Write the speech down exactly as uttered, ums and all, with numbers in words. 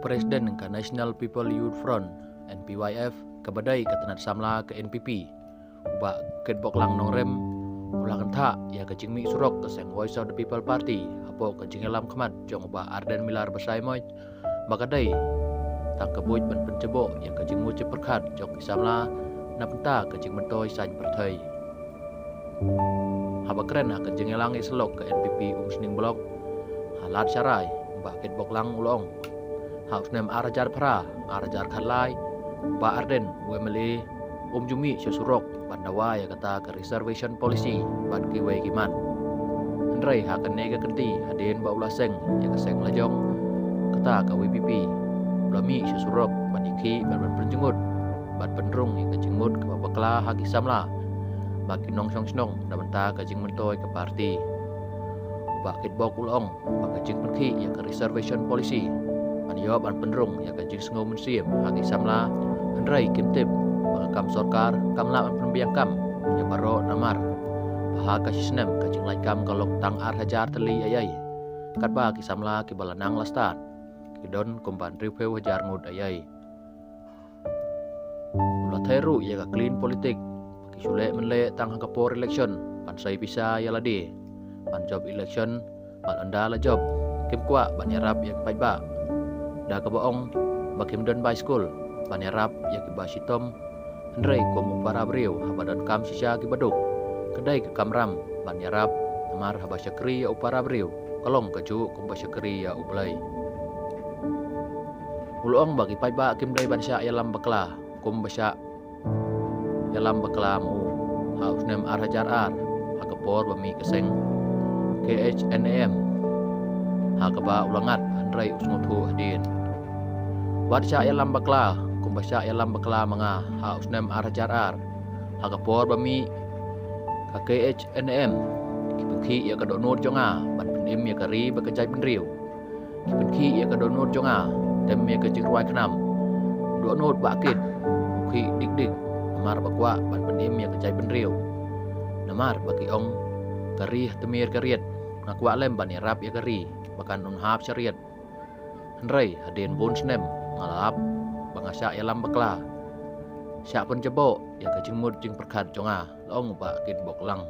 President ka National People Youth Front, N P Y F, kaba dei ka tnat samla ka N P P, u Bah Kitboklang Nongrim, u la kynthah ïa ka jingmih surok ka seng Voice of the People Party hapoh ka jingïalam khmat jong u Bah Ardent Miller Basaiawmoit, ba ka dei tang ka buit ban pynjaboh ïa ka jingmut jingpyrkhat jong ki samla na bynta ka jingmyntoi saiñ pyrthei. Haba kren ha ka jingïalang ïasyllok ka N P P Umsning Block ha Lad Sharai, u Bah Kitboklang u la ong, ha u snem ar hajar phra, ar hajar khatlai, u Bah Ardent, u M L A, um ju mih sha surok ban dawa ïa kata ka reservation policy bad kiwei ki mat. Hynrei ha kane ka kynti, hadien ba u la seng ïa ka seng lajong kata ka V P P, u la mih sha surok ban ïakhih bad ban pynjngut bad pynrung ïa ka jingmut kaba bakla ha ki samla bad ki nongshong shnong na bynta ka jingmyntoi ka party. U Bah Kitbok u la ong ba ka jingpynkhih ïa ka reservation policy ban ïoh ban pynrung ïa ka jingsngew mynsiem ha ki samla, hynrei kim tip ba ka kam sorkar kam lah ban pynbiang kam ïa baroh namar ba ha ka shi snem ka jinglait kam ka long tang ar hajar tylli ei ei, katba ki samla kiba la nang la stad ki don kumba hynriewphew hajar ngut ei ei. U la theh ruh ïa ka clean politic, ba ki shu leh mynleh tang ha ka por election ban sei pisa ïa lade, ban jop election bad ynda la jop kim kwah ban ïarap ïa ki paidbah. Da kaba ong ba kim don bai skul ban ïarap ïa kiba shitom, hynrei kum u para briew haba donkam shisha kiba duk, ka dei ka kamram ban ïarap, namar haba shakri ïa u para briew ka long kajuh kumba shakri ïa U Blei. U la ong ba ki paidbah kim dei ban shah ïalam bakla kumba shah ïalam bakla ma u ha u snem ar hajar ar, ha ka por ba mih ka seng K H N A M, ha kaba u la ngat hynrei u sngewthuh hadien. Wat shah ïalam bakla kumba shah ïalam bakla ma nga ha u snem ar hajar ar, ha ka por ba mih ka K H N A M. Ki pynkhih ïa ka dohnud jong nga ban pynim ïa ka ri bad ka jaitbynriew. Ki pynkhih ïa ka dohnud jong nga, tem ïa ka jingrwai khnam. Dohnud Bah Kit u khih dik dik, namar ba kwah ban pynim ïa ka jaitbynriew. Namar ba ki ong, ka ri ha tmier ka riat, nga kwah lem ban ïarap ïa ka ri ba kan ym hap sha riat. Hynrei hadien bun snem nga la ap ba nga shah ïalam bakla, shah pynjaboh ïa ka jingmut jingpyrkhat jong nga, la ong u Bah Kitboklang.